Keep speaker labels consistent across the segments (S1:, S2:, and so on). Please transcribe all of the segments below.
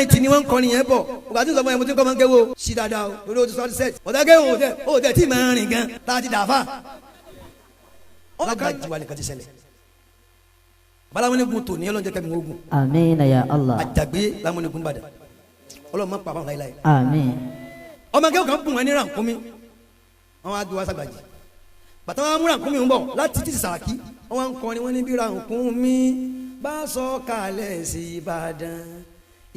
S1: 1990 ni wọ́n ń kọrin yẹn bọ̀. Ògbà tí sọmọ yẹn mo ti ń kọ́ máa ń kéwò sí dáadáa o, lórí o ti sọ set ọ̀dàgẹ́ o tẹ tí màá rìn gan tá a ti dàáfà. Lágbàjì wa nìkan ti ṣẹlẹ̀. Balamanigun tò ní ọlọ́njẹ́ kẹ́mi ogun.
S2: Àmín ya Allah.
S1: Àjàgbé lamanigun bàdà ọlọ́run má pa fáwọn láyé láyé.
S2: Àmín.
S1: Ọmọ akẹ́kọ̀ọ́ kan bùn wọn ní rànkúnmí, wọn wá gbé wá sàgbàjì. Bàtà wọn mú rànkúnmí ń bọ̀ láti títí Sàràkí, wọn wá ń kọrin wọn ní bí rànkúnmí bá sọ kalẹ̀ sí Ìbàdàn,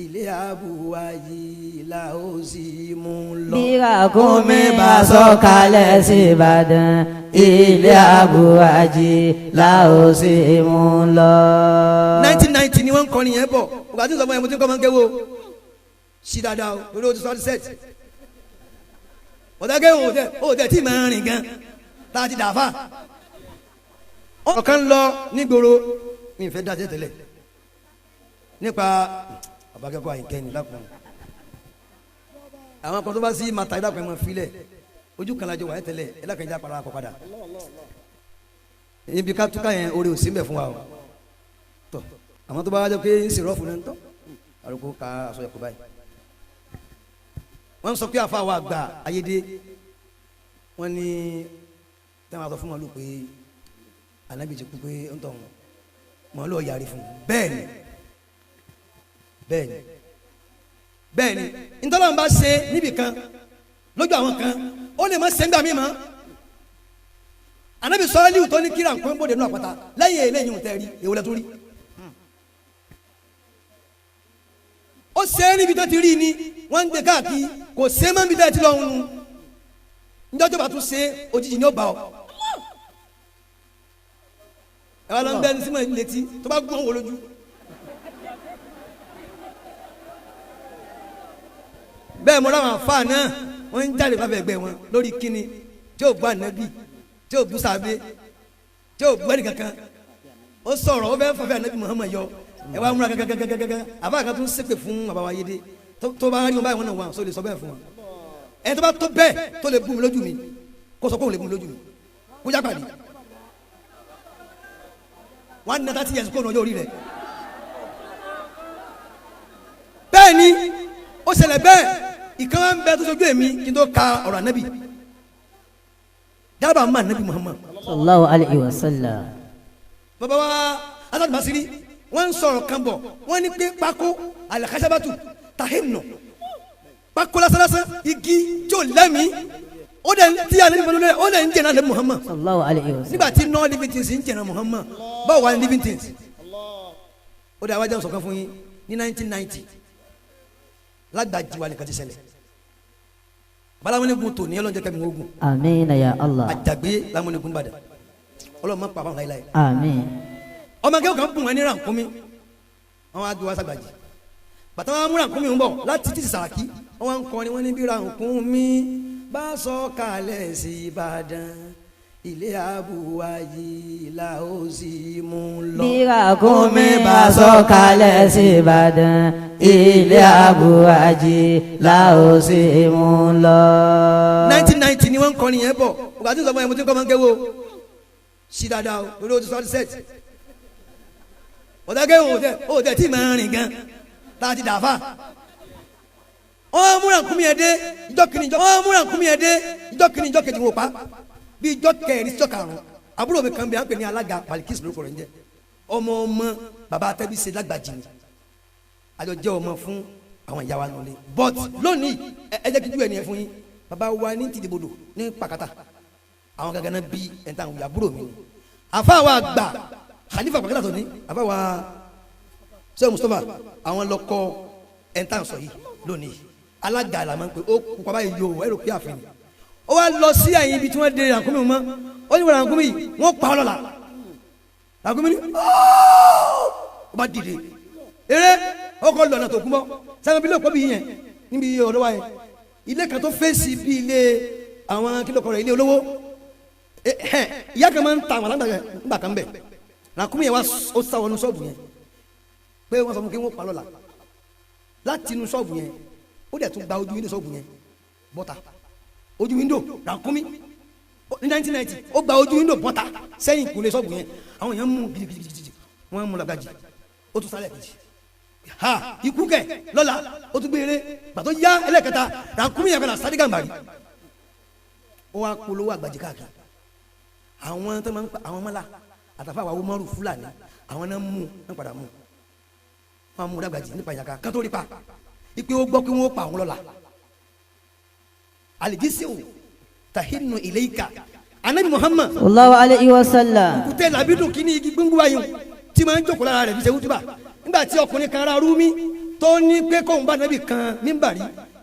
S1: ilé àbúwáyé la ó sì mú lọ.
S2: Bí ràkúnmí bá sọ̀kalẹ̀ sí Ìbàdàn, ilé àbúwájì la ó sì mú lọ.
S1: 1990 ni wọ́n ń kọrin yẹn bọ̀. Ògbà tí sọmọ yẹn mo ti ń kọ́ máa ń kéwò sí dáadáa o, lórí o ti sọ set ọ̀dàgẹ́ o tẹ tí màá rìn gan tá a ti dàáfà. Ọ̀kan lọ nígboro, mi ì fẹ́ dá tẹ́tẹ́lẹ̀ nípa àbákẹ́kọ̀ọ́ àyìnkẹ́ ni lákùnrin àwọn kan tó bá sí mata ẹ̀dá kan ẹ̀ máa filẹ̀ ojú kan lajọ wà ẹ̀ tẹ́lẹ̀ ẹ̀dá kan ẹ̀dá para kọ̀ padà ibi ká túká yẹn orí òsín bẹ̀ fún wa o. Tọ àwọn tó bá wájú pé ń sèrọ́ọ̀fù náà ń tọ́ àrùkù ká aṣọ ẹ̀kọ́ báyìí. Wọ́n sọ pé àfa wa gba ayédè, wọ́n ní táwọn aṣọ fún wọn lò pé Ànábì ti kú, pé ń tọ̀ wọn lọ yàrí fún un. Bẹ́ẹ̀ ni, bẹ́ẹ̀ ni, bẹ́ẹ̀ ni. Ntọ́lọ́n bá ṣe níbì kan lójú àwọn kan, ó lè má ṣe ń gbà mí mọ́. Ànábì sọ́ọ́lì tó ní kíra nǹkan bóde nínú àpáta lẹ́yìn eléyìí ń tẹ́ rí èwo lẹ́ tó rí. Ó ṣe é níbi tó ti rí ni wọ́n ń gbé káàkiri, kò ṣe é mọ́ níbi tó ti lọ́hùn nu. Njọ́ tó bá tún ṣe òjijì ni ó bá ọ. Ẹ wá lọ ń bẹ́ẹ̀ ní símọ̀ létí tó bá gbọ́n wò lójú. Bẹ́ẹ̀ mo ráwọn àfa náà, wọ́n ń jáde fáfẹ́ ẹgbẹ́ wọn lórí kíni tí ò bú ànábì, tí ò bú sàbẹ, tí ò bú ẹnì kankan. Ó sọ̀rọ̀, ó fẹ́ fàfẹ́ ànábì Muhammad yọ. Ẹ wá múra gàgàgàgàgà. Àfa kan tó ń ṣépè fún bàbá wa yéde tó bá rí wọn báyìí, wọn náà wà sọ lè sọ bẹ́ẹ̀ fún wọn. Ẹni tó bá tó bẹ́ẹ̀ tó lè bú mi lójú mi, kó sọ pé òun lè bú mi lójú mi, kó já pàdé wọn á nà 30 years kó nà ọjọ́ orí rẹ̀. Bẹ́ẹ̀ ni ó ṣẹlẹ̀ bẹ́ẹ̀. Ìkan wa ń bẹ tó sojú èmi kí n tó ka ọ̀rọ̀ ànábì dábàá mọ ànábì Muhammad
S2: Sallallahu alayhi wa sallam.
S1: Bàbá wa Hasan Basiri, wọ́n ń sọ̀rọ̀ kan bọ̀, wọ́n ní pé pákó alikasabatu tahinnu, pákó lásánlásán, igi tí ò lẹ́mìí, ó dẹ̀ ń tí ànábì Muhammad, ó dẹ̀ ń jẹ̀nà ànábì Muhammad.
S2: Sallallahu alayhi wa sallam.
S1: Nígbà tí non living things ń jẹ̀nà Muhammad, báwo wà ní living things? Ó dẹ̀ wájà sọ̀kan fún yín ní 1990 lágbàjì wa nìkan ti ṣẹlẹ̀. Balamanigun tò ní ọlọ́njẹ́ kẹ́mi ogun.
S2: Àmín ya Allah.
S1: Àjàgbé lamanigun bàdà ọlọ́run má pa fáwọn láyé láyé.
S2: Àmín.
S1: Ọmọ akẹ́kọ̀ọ́ kan bùn wọn ní rànkúnmí, wọn wá gbé wá sàgbàjì. Bàtà wọn mú rànkúnmí ń bọ̀ láti títí Sàràkí, wọn wá ń kọrin wọn ní bí rànkúnmí bá sọ kalẹ̀ sí Ìbàdàn, ilé àbúwáyé la ó sì mú lọ.
S2: Bí ràkúnmí bá sọ̀kalẹ̀ sí Ìbàdàn, ilé àbúwájì la ó sì mú lọ.
S1: 1990 ni wọ́n ń kọrin yẹn bọ̀. Ògbà tí sọmọ yẹn mo ti ń kọ́ máa ń kéwò sí dáadáa o, lórí o ti sọ set ọ̀dàgẹ́ o tẹ tí màá rìn gan tá a ti dàáfà. Wọ́n mú rànkúnmí yẹn dé ìjọ kìíní, ìjọ wọ́n mú rànkúnmí yẹn dé ìjọ kìíní, ìjọ kejì wò pa bí ìjọ kẹrin síjọ karùn-ún. Àbúrò mi kan bí à ń pè ní alága Palikis lórúkọ rẹ̀ ń jẹ́, ọmọ ọmọ bàbá atẹ́bí ṣe lágbàjì ni, àjọ jẹ́ ọmọ fún àwọn ìyá wa nulẹ̀. But lónìí ẹ jẹ́ kí ju ẹni yẹn fún yín. Bàbá wa ní tìdìbòdò ní pàkátà, àwọn gangan náà bí ẹ̀ńtà àwọn àbúrò mi ni àfa wa gbà Khalifa pàkátà tó ní àfa wa sẹ́wọ̀n Mustapha, àwọn lọ́kọ ẹ̀ńtà sọ yìí lónìí. Alága la máa ń pè ó kú kọ́ báyìí yóò ẹ̀rọ pé àfin ni. Ó wá lọ sí àyìn ibi tí wọ́n de rànkúnmí mọ́. Ó ní wọ́n rànkúnmí yìí wọ́n pa ọ́ lọ́la. Rànkúnmí ni ó bá dìde eré ọkọ̀ lọ́nà tó kú mọ́ sẹ́wọ̀n bí lóko bí yẹn níbi ọ̀dọ́ wa yẹn, ilé kan tó fèsì bí ilé àwọn kílókọ̀ rẹ̀, ilé olówó. Ìyá kan máa ń ta àwọn alágbàgbà ńgbà kan bẹ̀. Rànkúnmí yẹn wá ó sá wọnú ṣọ́ọ̀bù yẹn pé wọ́n sọ fún kí wọ́n pa lọ́la. Láti inú ṣọ́ọ̀bù yẹn, ó dẹ̀ tún gba ojú wíńdò ṣọ́ọ̀bù yẹn bọ́ta, ojú wíńdò. Rànkúnmí ní 1990 ó gba ojú wíńdò bọ́ta sẹ́yìn ìkúlé ṣọ́ọ̀bù yẹn. Àwọn èèyàn mú gidigidigidi, wọ́n mú làgbàjì, ó tún sálẹ̀ kejì. Ha ikú kẹ lọ́la ó tún gbé eré gbàtọ́ yá ẹlẹ́kẹta ràkúnmí yẹn padà sáré gàmbàrí. Ó wá polówó àgbàjì káàkiri. Àwọn tó máa ń pa àwọn mọ́lá àtàfà àwọn mọ́rù Fúlàní àwọn náà mú náà padà mú wọn mú dàgbàjì nípa ìyàká kátó rí pa ipe ó gbọ́ pé wọ́n pa àwọn lọ́la. Àlìjísẹ́ o tahinu ilayka anabi Muhammad
S2: Sallallahu alayhi wa sallam.
S1: Kùtẹ́ làbídùn kí ni igi gbóngbó ayò tí máa ń jókòó lára rẹ̀ fi ṣe wútúbà nígbà tí ọkùnrin kan ra rúmi tó ní pé kóun bá nàbì kan mímbàrí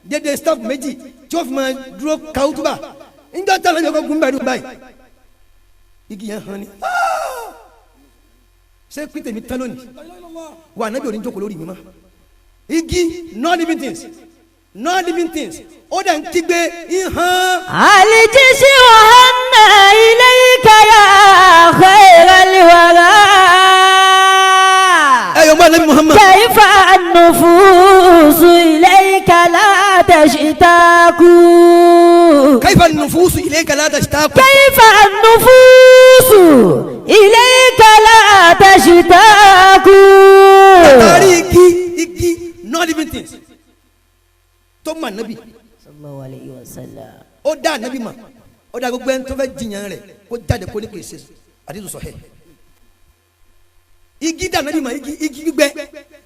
S1: dédé staff méjì tí ó fi máa dúró ka wútúbà nígbà tí alájọ kan gun bàrí báyìí igi yẹn hàn ni ṣé pété mi tán lónìí wà nàbì òní jókòó lórí mi mọ́ igi non living things non living things ó dẹ̀ ń kígbe ìhàn.
S2: Alijisi wahanna ilayka ya khayral wara.
S1: Ẹ yọ̀ mọ́ anabi Muhammad.
S2: Kayfa an-nufusu ilayka la tashtaqu.
S1: Kayfa an-nufusu ilayka la tashtaqu.
S2: Kayfa an-nufusu ilayka la tashtaqu.
S1: Látàrí igi igi non living things tó mọ anabi.
S2: Sallallahu alayhi wa sallam.
S1: Ó dá anabi mọ̀, ó dá gbogbo ẹni tó fẹ́ jiyàn rẹ̀ kó jáde kó ní kò ṣe àdìsù sọ̀hẹ́. Igi dá anabi mọ̀, igi igi gbígbẹ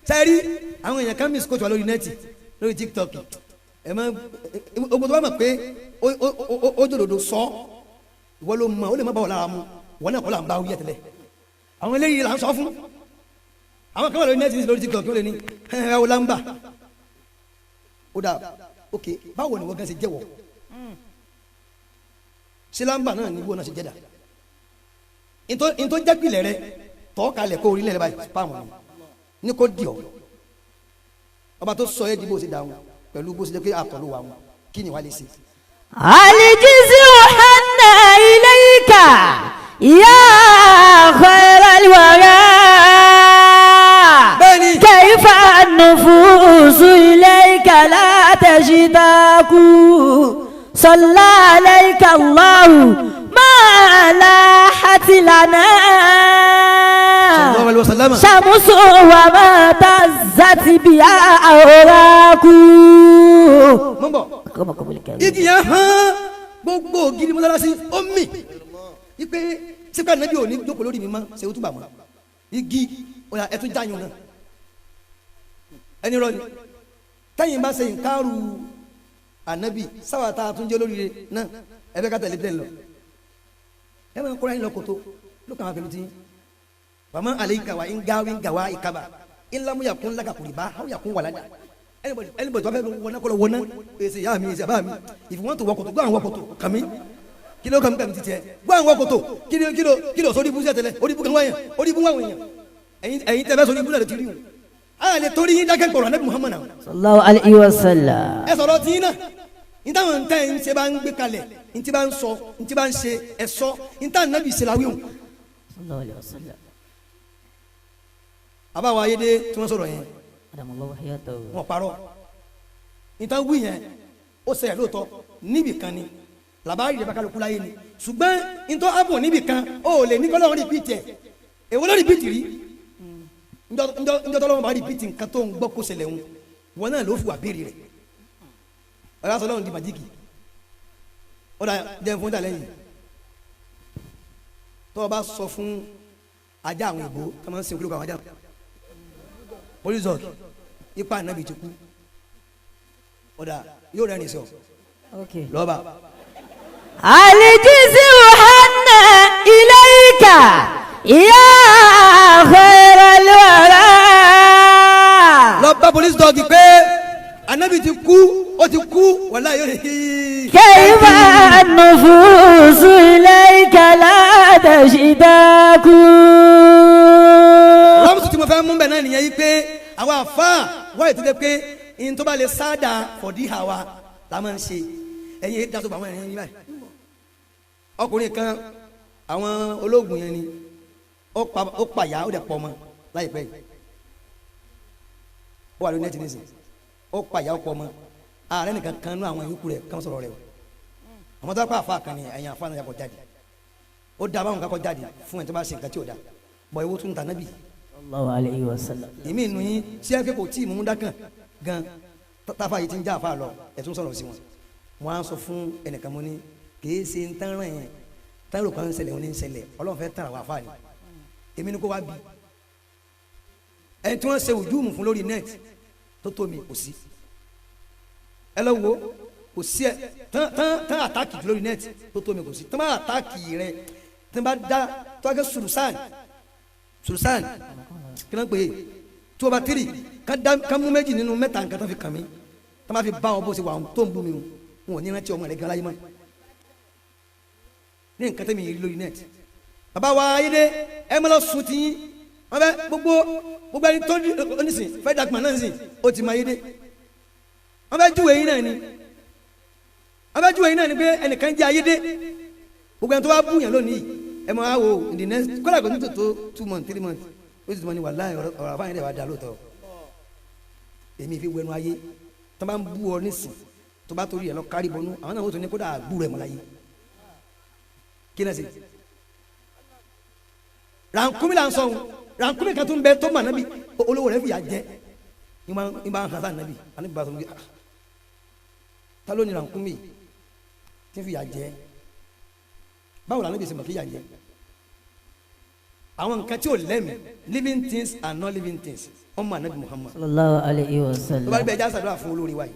S1: sẹ́rí àwọn èèyàn kan miss kóòtù wa lórí nẹ́ẹ̀tì lórí TikTok. Ẹ má ogun tó bá mọ̀ pé ó jòdòdò sọ ìwọ ló mọ̀, ó lè má bá wọ̀ lára mu wọ́n náà kọ́ là ń bá wíyẹ̀ tẹ́lẹ̀. Àwọn eléyìí là ń sọ fún àwọn kan wà lórí nẹ́ẹ̀tì lórí TikTok ó lè ní ẹ ẹ wò láǹbà ó dà ok báwo ni wọ́n gan ṣe jẹ́wọ́ ṣé láǹbà náà ni wọ́n náà ṣe jẹ́dà ntọ́ jẹ́pìlẹ̀ rẹ tọ́ kalẹ̀ kó orílẹ̀ rẹ báyìí spam ni kò di ọ́ ọba tó sọ ẹ́ di bó ṣe dà wọn pẹ̀lú bó ṣe jẹ́ pé àtọ̀ ló wà wọn kí ni wàá lè ṣe.
S2: Alijisi wahanna ilayka ya khayral wara.
S1: Bẹ́ẹ̀ni.
S2: Kayfa an-nufusu ilayka la tashtaqu. Salla alayka Allahu ma lahat lana.
S1: Sallallahu alayhi wa sallam.
S2: Shamsu wa ma tazzat biha awraqu.
S1: Mọ̀ ń bọ̀.
S2: Igi
S1: igi yẹn hàn gbogbo ògiri mọ́sálásí ó mì ipe sípò ànábì òní jókòó lórí mi mọ́ ṣe é túbà mọ́ igi ọ̀yà ẹ̀tún jáyún náà ẹni rọ ni tẹ́yìn bá ṣe nǹkaru ànábì sáwà tá a tún jẹ́ lórí rẹ̀ náà ẹ bẹ́ ká tẹ̀lé tẹ̀lé lọ ẹ máa kóra yín lọ kòtó ló kàn wá pẹ̀lú tí wàmọ́ àlẹ́ ìkàwá ń gàwá ìkàbà ńlámúyàkún lákàkùrìbá háwùyàkún wàládà. Anybody anybody tó bá fẹ́ wọná kọ́ lọ wọná èsì ìyá mi èsì àbá mi. If you want to wọ kòtò, go and wọ kòtò kàmí kí ló kàmí kàmí ti tiẹ̀, go and wọ kòtò. Kí ló kí ló kí ló sórí ibú sí ẹtẹlẹ orí ibú kan wáyàn orí ibú wáwọn èèyàn ẹ̀yin ẹ̀yin tẹ́ fẹ́ sórí ibú náà lè ti rí wọn. A lè torí yín dákẹ́ kọ̀rọ̀ anabi Muhammad náà.
S2: Sallallahu alayhi wa sallam.
S1: Ẹ sọ̀rọ̀ tí yín náà ní táwọn ń tẹ́ ń ṣe bá ń gbé kalẹ̀ ní tí bá ń sọ ní tí bá ń ṣe ẹ sọ ní táwọn anabi ṣe la wíwọ̀n.
S2: Sallallahu alayhi wa sallam.
S1: Àbáwọ̀ ayédè tí wọ́n sọ̀rọ̀ yẹn.
S2: Adamallahu hayatahu.
S1: Wọn parọ́ nítorí wí yẹn ó ṣẹlẹ̀ lóòótọ́ níbì kan ni làbárí rẹ̀ bákàlùkù láyé ni ṣùgbọ́n nítorí ààbò níbì kan ó lè ní kọ́lọ́run rìpíìtì ẹ̀ èwo ló rìpíìtì rí njọ́ tọ́lọ́run bá rìpíìtì nǹkan tó ń gbọ́ kó ṣẹlẹ̀ ń wọn náà ló fi wà béèrè rẹ̀ ọ̀rẹ́ aṣọ lọ́run di màjíkì ó dà jẹ́ fún dà lẹ́yìn tó o bá sọ fún ajá àwọn ìbò tó máa ń sin olùkọ́ àwọn ajá police dog ipa anabi ti kú ọ̀dà yóò rẹ̀ rìn sọ
S2: Okay.
S1: lọ́ba.
S2: Alijisi wahanna ilayka ya khayral wara.
S1: Lọ́ba police dog pé anabi ti kú ó ti kú wàlá yóò rí.
S2: Kayfa an-nufusu ilayka la tashtaqu.
S1: Rọ́mùsù tí mo fẹ́ mú bẹ̀ náà nìyẹn yìí pé àwa àfáà wáyé tó dé pé ihun tó bá lè sáàdà fọ̀díhà wa la máa ń ṣe ẹ̀yin èyí dáṣọ bá àwọn ẹ̀rín yín báyìí. Ọkùnrin kan àwọn ológun yẹn ni ó pa ìyá ó dẹ̀ pọ̀ ọmọ láìpẹ́ yìí ó wà lórí nẹ́ẹ̀tì nísìn ó pa ìyá ó pọ̀ ọmọ ààrẹ nìkan kan nú àwọn yòókù rẹ̀ kàn sọ̀rọ̀ rẹ̀ o àwọn tó bá pa àfáà kan ni ẹ̀yìn àfáà náà yà kọ́ jáde ó dá báwọn kakọ́ jáde fún ẹ̀ tó bá ṣe nǹkan tí ò dá bọ̀ ewu tún ta nábì.
S2: Sallallahu alayhi wa sallam.
S1: Ìmí inú yín tí ẹ kò tí ì mú dákàn gan táfà yìí ti ń já àfa lọ, ẹ tún sọ̀rọ̀ sí wọn. Wọn á sọ fún ẹnìkan, mo ní kìí ṣe ń tán ràn yẹn tán rò kàn ń ṣẹlẹ̀, wọn ní ń ṣẹlẹ̀. Ọlọ́run fẹ́ tàn àwọn àfa ni, èmi ni kó wá bí ẹni tí wọ́n ṣe ojúmù fún lórí net tó tó mi kò sí. Ẹ lọ wo, kò sí ẹ tán tán tán àtàkì jù lórí net tó tó mi kò sí. Tán bá àtàkì rẹ, tán bá dá tọ́gẹ́ sùrùsàn sùrùsàn kí ló ń pè é, tó o bá tírì ká dá ká mú méjì nínú mẹ́ta nǹkan tó fi kàn mí, tó bá fi bá ọ bó ṣe wà tó ń bú mi o, wọn ò ní rántí ọmọ rẹ gan láyé mọ́ ní nǹkan tẹ́mi rí lórí net. Bàbá wa ayédè ẹ mọ́ lọ sùn tí yín wọn bẹ gbogbo gbogbo ẹni tó ní onísìn fẹ́ dàgbà náà sìn ó ti mọ ayédè. Wọn bẹ júwèé yín náà ni, wọn bẹ júwèé yín náà ni pé ẹnìkan jẹ́ ayédè. Gbogbo ẹni tó bá bú yàn lónìí, ẹ máa wo in the next kọ́lá kò ní tó 2 months, 3 months, ó sì tún mọ́ ní wàláhì ọ̀rọ̀ àfáàyàn dẹ̀ wá dá lóòótọ́. Èmi fi wẹnu ayé tó bá ń bú ọ nísìn, tó bá torí ẹ lọ kárí bọnú, àwọn náà wọ́n tún ní kódà gbúrò ẹ̀ mọ́ láyé. Kí náà ṣe rànkúmi là ń sọ ohun rànkúmi kan tó ń bẹ tó mà nábì, olówó rẹ̀ fìyà jẹ ní bá ń hàn sáà nábì. Ànábì bá sọ fún mi, "Ah, ta ló ní rànkúmi tí ń fìyà jẹ?" Báwo la nábì ṣe mọ̀ kí yà jẹ àwọn nǹkan tí ò lẹ́mìí? Living things and non living things, ọmọ ànábì Muhammad
S2: Sallallahu alayhi wa
S1: tó bá
S2: sallam.
S1: rí bẹ́ẹ̀, já sàdúrà fún olórí wa yìí.